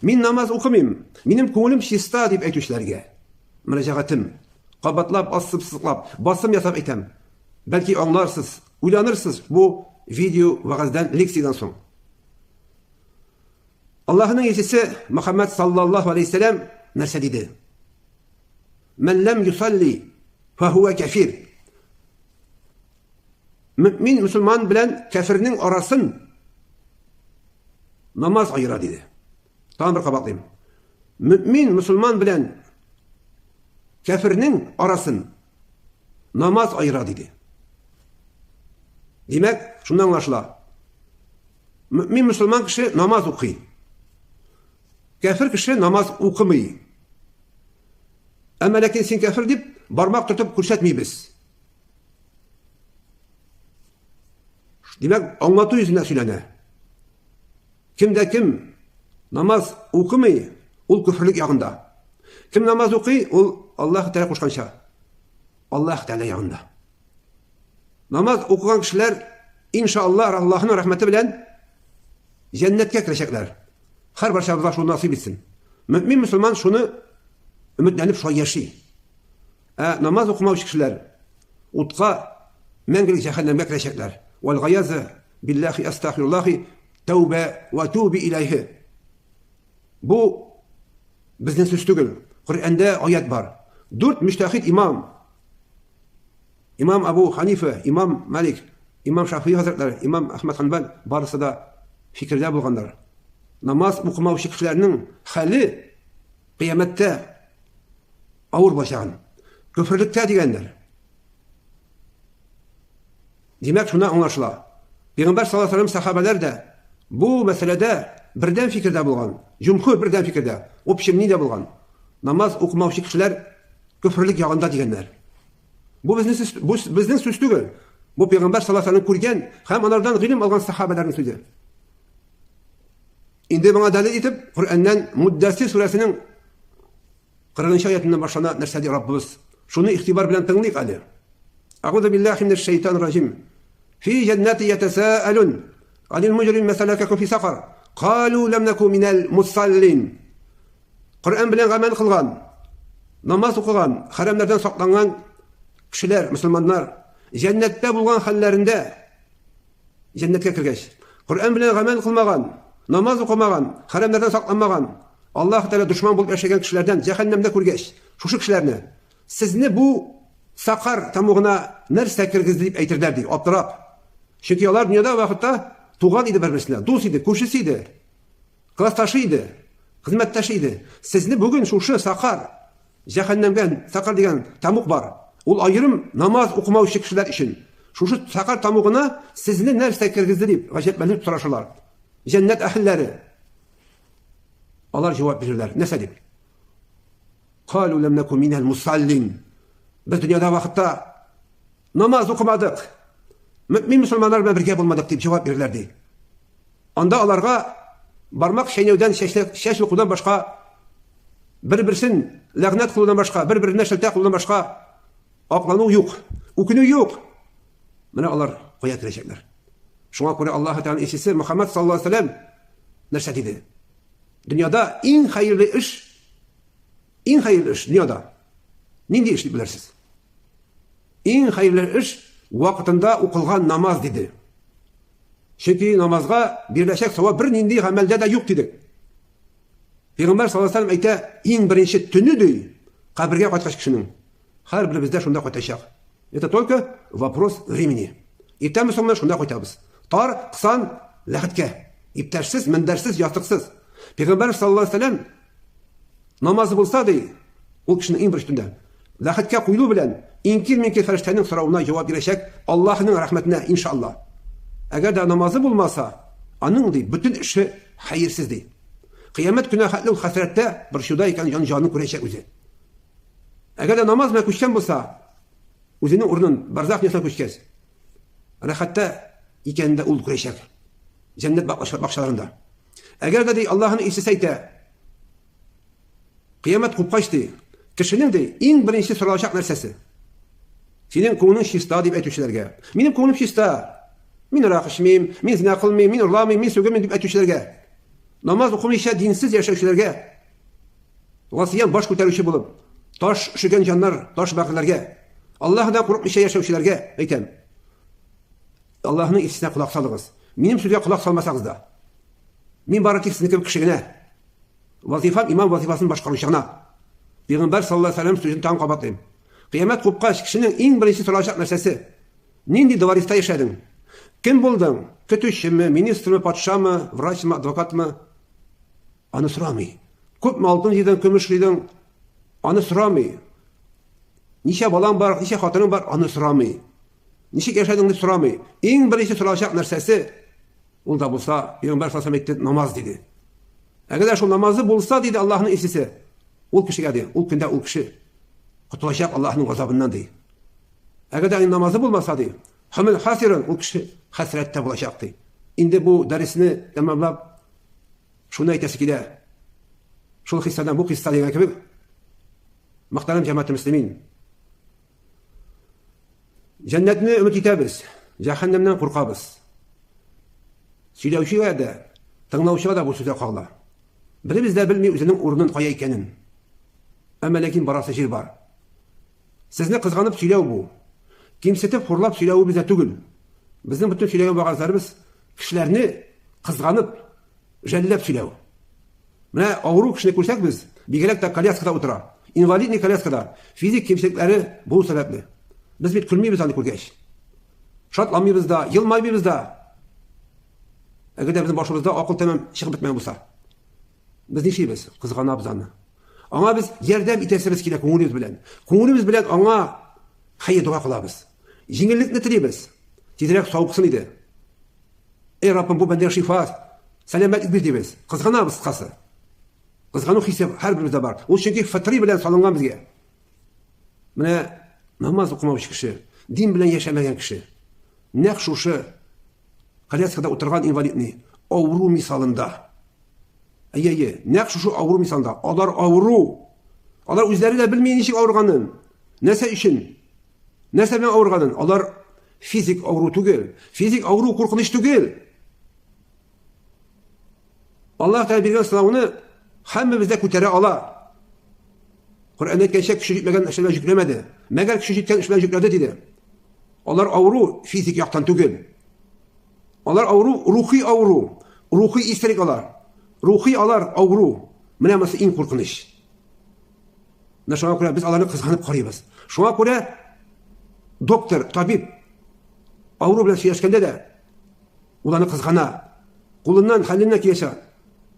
Мин намаз укымыйм, минем күңелем чиста дип әйтүчеләргә мөрәҗәгатем. Кабатлап, ассып-сызыклап, басым ясап әйтәм. Бәлки аңларсыз, уйланырсыз бу видео вәгазьдән, лекциядән соң. Аллаһының илчесе Мөхәммәд саллаллаһу алейһи сәлам нәрсә диде? Мән ләм юсалли фахуа кафир. Мөмин мөселман белән кәфирнең арасын намаз аера диде. Тагын бер кабатлыйм. Мөмин мөселман белән кәфирнең арасын намаз аера диде. Димәк, шуннан аңлашыла. Мөмин мөселман кеше намаз укый. Кәфир кеше намаз укымый. Әмма ләкин син кәфир дип бармак тотып күрсәтмибез. Димәк, аңлату йөзенә сөйләнә. Кем дә кем намаз укымый, ул көферлек ягында. Кем намаз укый, ул Аллаһ Тәгалә кушканча, Аллаһ Тәгалә ягында. Намаз укыган кешеләр, иншаллаһ, Аллаһның рәхмәте белән җәннәткә керәчәкләр. Һәр барчабызга шуны насыйп итсен. Мөмин мөселман шуны өметләнеп шулай яши. Ә намаз укымаучы кешеләр утка мәңгелек җәһәннәмгә керәчәкләр. Вәл гаязы биллахи астагфируллахи тәүбә вә туби иләйһи. Бу безнең сүз түгел. Коръәндә аят бар. Дүрт мөҗтәһид имам Имам Абу Ханифа, имам Малик, имам Шафии хәзрәтләре, имам Әхмәд Ханбал барысы да фикердә булганнар. Намаз укымаучы кешеләрнең хәле кыямәттә авыр булачагын. Көферлектә дигәннәр. Димәк, шуннан аңлашыла. Пәйгамбәр саллаллаһу алейһи сахабәләр дә бу мәсьәләдә бердәм фикердә булган. Җумһур бердәм фикердә, общем мнение булган. Намаз укымаучы кешеләр көферлек ягында дигәннәр. Бу безнең сүз, бу безнең сүз түгел. Бу пәйгамбәр саллаллаһу алейһи күргән һәм алардан гыйлем алган сахабәләрнең сүзе. Инде моңа дәлил итеп Коръәннән Муддассир сүрәсенең 40 аятыннан башлана нәрсә ди Раббыбыз. Шуны игътибар белән тыңлыйк әле. Агузу биллахи минәш шайтанир раҗим. Фи җәннәти ятасаалун анил муҗрим мәсәләкәкум фи сакар. Калу лам наку минәл мусаллин. Коръән белән гамәл кылган, намаз укыган, хәрәмнәрдән сакланган кешеләр, мөселманнар җәннәттә булган хәлләрендә җәннәткә кергәч, Коръән белән гамәл кылмаган, намаз укымаган, хәрәмнәрдән сакланмаган, Аллаһ Тәгалә дошман булып яшәгән кешеләрдән җәһәннәмдә күргәч, шушы кешеләрне сезне бу сакар тамугына нәрсә кергезде дип әйтерләр ди, аптырап. Чөнки алар дөньяда вакытта туган иде бер-берсенә, дус иде, күршесе иде, классташы иде, хезмәттәше иде. Сезне бүген шушы сакар Җәһәннәмгә сакар дигән тамук бар. Ул аерым намаз укымаучы кешеләр өчен. Шушы сакар тамугына сезне нәрсә кергезде дип гаҗәпләнеп сорашалар. Җәннәт әһелләре. Алар җавап бирерләр. Нәрсә дип? Калу лам наку минәл мусаллин. Без дөньяда вакытта намаз укымадык. Мөмин мөселманнар белән бергә булмадык дип җавап бирерләр ди. Анда аларга бармак чәйнәүдән, чәч укудан башка, бер-берсен ләгънәт кылудан башка, бер-беренә шелтә кылудан башка аклану юк, үкенү юк. Менә алар кая керәчәкләр. Шуңа күрә Аллаһ Тәгаләнең илчесе Мөхәммәд саллаллаһу алейһи вәсәлләм нәрсә диде? Дөньяда иң хәерле эш, иң хәерле эш дөньяда. Нинди эш дип белерсез? Иң хәерле эш вакытында укылган намаз диде. Чөнки намазга биреләчәк савап бернинди гамәлдә дә юк дидек. Пәйгамбәр саллаллаһу алейһи әйтә, иң беренче төне ди, кабергә кайткач кешенең. Һәрберебез дә шунда кайтачак. Это только вопрос времени. Иртәме соңмы шунда кайтабыз. Тар, кысан, ләхеткә. Иптәшсез, мендәрсез, ястыксыз. Пәйгамбәр саллаллаһу алейһи вәсәлләм намазы булса ди, ул кешенең иң беренче төндә ләхеткә куелу белән инкир-минкир фәрештәнең соравына җавап бирәчәк Аллаһның рәхмәтенә, иншалла. Әгәр дә намазы булмаса, аның ди бөтен эше хәерсез ди. Кыямәт көненә хәтле ул хәсрәттә, борчуда икән, җан җанын күрәчәк үзе. Әгәр дә намаз белән күчкән булса, үзенең урынын барзах дөньясына күчкәч, рәхәттә икәнен дә ул күрәчәк. Җәннәт бакчаларында. Әгәр дә ди Аллаһның илчесе әйтә, Кыямәт купкач ди, кешенең ди иң беренче соралачак нәрсәсе. Синең күңелең чиста дип әйтүчеләргә. Минем күңелем чиста. Мин арак эчмим, мин зина кылмыйм, мин урламыйм, мин сүгенмим дип әйтүчеләргә. Намаз укымыйча динсез яшәүчеләргә, гасыян баш күтәрүче булып, таш өшегән җаннар, таш бәгырьләргә, Аллаһыдан курыкмыйча яшәүчеләргә әйтәм. Аллаһның илчесенә колак салыгыз. Минем сүзгә колак салмасагыз да. Мин бары тик сезнең кебек кеше генә. Вазифам имам вазифасын башкаручы гына. Пәйгамбәр саллаллаһу алейһи вәсәлләм сүзен тагын кабатлыйм. Кыямәт купкач, кешенең иң беренче соралачак нәрсәсе, Нинди дворецта яшәдең? Кем булдың? Көтүчеме, министрмы, патшамы, врачмы, адвокатмы? Аны сорамый. Күпме алтын җыйдың, көмеш җыйдың? Аны сорамый. Ничә балаң бар, ничә хатының бар, аны сорамый. Ничек яшәдең дип сорамый. Иң беренче соралачак нәрсәсе, ул да булса, Пәйгамбәр саллаллаһу әйтте, намаз диде. Әгәр дә шул намазы булса, диде Аллаһның илчесе, ул кешегә ди, ул көндә ул кеше котылачак Аллаһның газабыннан ди. Әгәр дә аның намазы булмаса, ди, хәмел хасирун, ул кеше хәсрәттә булачак, ди. Инде бу дәресне тәмамлап, шуны әйтәсе килә. Шул хиссадан бу хисса дигән кебек, мөхтәрәм җәмәгать мөслимин. Җәннәтне өмет итәбез, җәһәннәмнән куркабыз. Сөйләүчегә дә, тыңлаучыга да бу сүзгә кагыла. Беребез дә белми үзенең урынын кая икәнен. Әмма ләкин барасы җир бар. Сезне кызганып сөйләү бу. Кимсетеп, хурлап сөйләвебез дә түгел. Безнең бөтен сөйләгән вәгазьләребез кешеләрне кызганып, жәлләп сөйләү. Менә авыру кешене күрсәк без, бигрәк тә коляскада утыра. Инвалидный коляскада, физик кимчелекләре булу сәбәпле. Без бит көлмибез аны күргәч. Шатланмыйбыз да, елмаймыйбыз да. Әгәр дә безнең башыбызда акыл тәмам чыгып бетмәгән булса. Без нишлибез? Кызганабыз аны. Аңа без ярдәм итәсебез килә күңелебез белән. Күңелебез белән аңа хәер дога кылабыз. Җиңеллекне телибез. Тизрәк савыксын иде. Эй, Раббым, бу бәндәгә шифа, сәламәтлек бир дибез. Кызганабыз кыскасы. Кызгану хисе һәрберебездә бар. Ул чөнки фытри белән салынган безгә. Менә намаз укымаучы кеше, дин белән яшәмәгән кеше, нәкъ шушы коляскада утырган инвалидный авыру мисалында. Әйе, әйе, нәкъ шушы авыру мисалында. Алар авыру. Алар үзләре дә белми ничек авырганын. Нәрсә өчен? Нәрсә белән авырганын? Алар физик авыру түгел. Физик авыру куркыныч түгел. Аллаһ Тәгалә биргән сынауны һәммәбез дә күтәрә ала. Коръән әйткәнчә, көче җитмәгән эшләргә йөкләмәде. Мәгәр көче җиткән эшләргә йөкләде диде. Алар авыру физик яктан түгел. Алар авыру, рухи авыру. Рухи исерек алар. Рухи алар авыру. Менә монысы иң куркыныч. Менә шуңа күрә без аларны кызганып карыйбыз. Шуңа күрә доктор, табиб авыру белән сөйләшкәндә дә ул аны кызгана. Кулыннан, хәленнән киләчә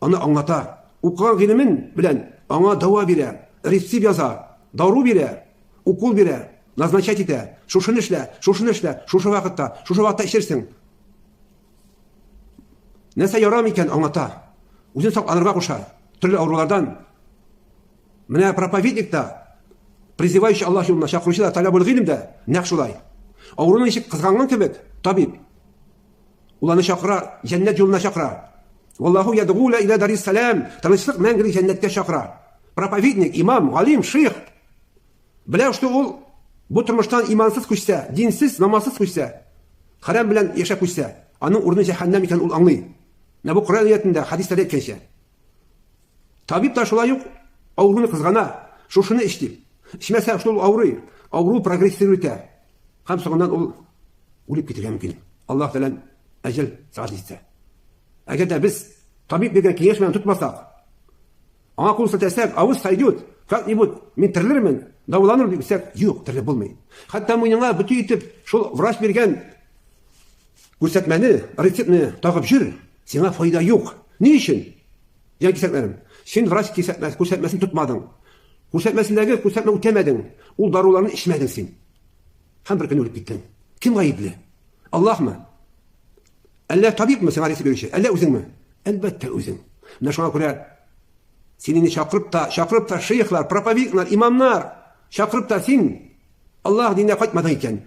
аны аңлата. Укыган гыйлемен белән аңа дава бирә, рецепт яза, дару бирә, укол бирә, назначать итә. Шушыны эшлә, шушыны эшлә, шушы вакытта, шушы вакытта эчерсең. Нәрсә ярам икән аңлата. Үзен сакланырга куша. Төрле авырулардан. Менә проповедник та, призывающий Аллаһ юлына чакыручы да, таләбул гыйлем дә нәкъ шулай. Авыруны ничек кызганган кебек, табиб ул аны чакыра, җәннәт юлына чакыра. Валлаху ядгу ила дарис салам, тынычлык мәңгелек җәннәткә чакыра. Проповедник, имам, галим, шейх белә, что ул бу тормыштан имансыз күчсә, динсез, намазсыз күчсә, хәрам белән яшәп күчсә, аның урыны җәһәннәм икәнен ул аңлый. Менә бу Коръән аятендә, хәдисләрдә әйткәнчә. Табиб та шулай ук авыруны кызгана, шушыны эч дип. Эчмәсә, шул авырый. Авыру прогрессирует итә. Һәм соңыннан ул үлеп китәргә мөмкин. Аллаһ Тәгалә әҗәл сәгате җитсә. Әгәр дә без табиб биргән киңәш белән тотмасак, аңа кул селтәсәк, авыз сойдет, как-нибудь мин терелермен, дәваланырмын дип әйтсәк, юк, терелеп булмый. Хәтта муеныңа бөти итеп шул врач биргән күрсәтмәне, рецептны тагып җөр, сиңа файда юк. Ни өчен? Җан кисәкләрем, син врач кисәтмәс, күрсәтмәсен тотмадың. Күрсәтмәсендәге күрсәтмә үтәмәдең. Ул даруларны эчмәдең син. Һәм бер көн үлеп киттең. Кем гаепле? Аллаһмы? Әллә табибмы сиңа рецепт бирүче? Әллә үзеңме? Әлбәттә, үзең. Менә шуңа күрә син инде чакырып та, чакырып та шейхлар, проповедниклар, имамнар чакырып та син Аллаһ диненә кайтмадың икән.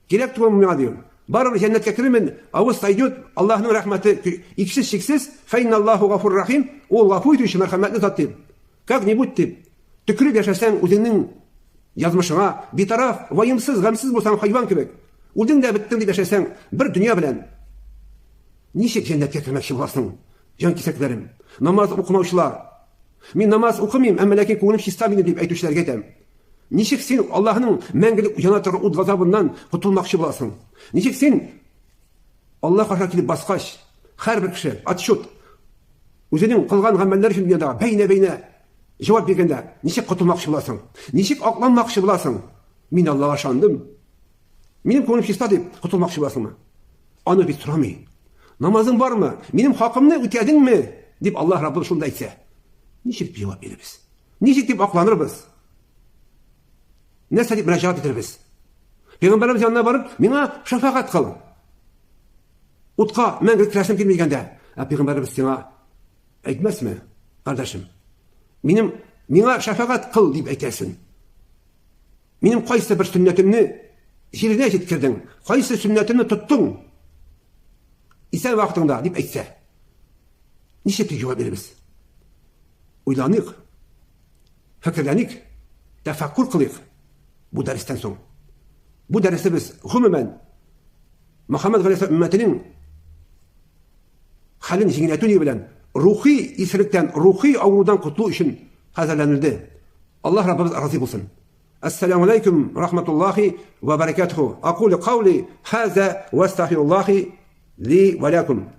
Кирәк түгел миңа дим. Барыбер җәннәткә керермен, авыз сойдет, Аллаһның рәхмәте иксез-чиксез, фәйналлаһу гафур рахим, ул гафу итүче мәрхәмәтле зат дип. Как-нибудь дип, төкереп яшәсәң, үзеңнең язмышыңа битараф, ваемсыз, гамьсез булсаң, хайван кебек, үлдең дә беттең дип яшәсәң, бер дөнья белән ничек җәннәткә кермәкче буласың? Җан кисәкләрем, намаз укымаучылар. Мин намаз укымыйм, әмма ләкин күңелем чиста минем дип әйтүчеләргә әйтәм. Ничек син Аллаһның мәңгелек яна торган ут газабыннан котылмакчы буласың? Ничек син Аллаһ каршына килеп баскач, һәрбер кеше отчет үзенең кылган гамәлләре өчен дөньяда бәйнә-бәйнә җавап биргәндә, ничек котылмакчы буласың? Ничек акланмакчы буласың? Мин Аллаһка ышандым. Минем күңелем чиста дип котылмакчы буласыңмы? Аны бит сорамый. Намазың бармы? Минем хакымны үтәдеңме? дип Аллаһ Раббым шунда әйтсә. Ничек дип җавап бирербез? Ничек дип акланырбыз? Нәрсә дип мөрәҗәгать итербез? Пәйгамбәребез янына барып, миңа шәфәгать кыл. Утка мәңгелек керәсем килми дигәндә, ә пәйгамбәребез сиңа әйтмәсме, кардәшем? Минем миңа шәфәгать кыл дип әйтәсең. Минем кайсы бер сөннәтемне җиренә җиткердең, кайсы сөннәтемне тоттың? Исән вакытыңда дип әйтсә, ничек дип җавап бирербез? Уйланыйк, фикерләник, тәфәккүр кылыйк бу дәрестән соң. Бу дәресебез гомумән Мөхәммәд галәйһиссәлам өммәтенең хәлен җиңеләйтү ни белән рухи исеректән, рухи авырудан котылу өчен хәзерләнелде. Аллаһ Раббыбыз разый булсын. Ассаламу алейкум рахматуллахи ва баракатуху. Акулю каули хаза ва астагфируллахи ли ва лакум.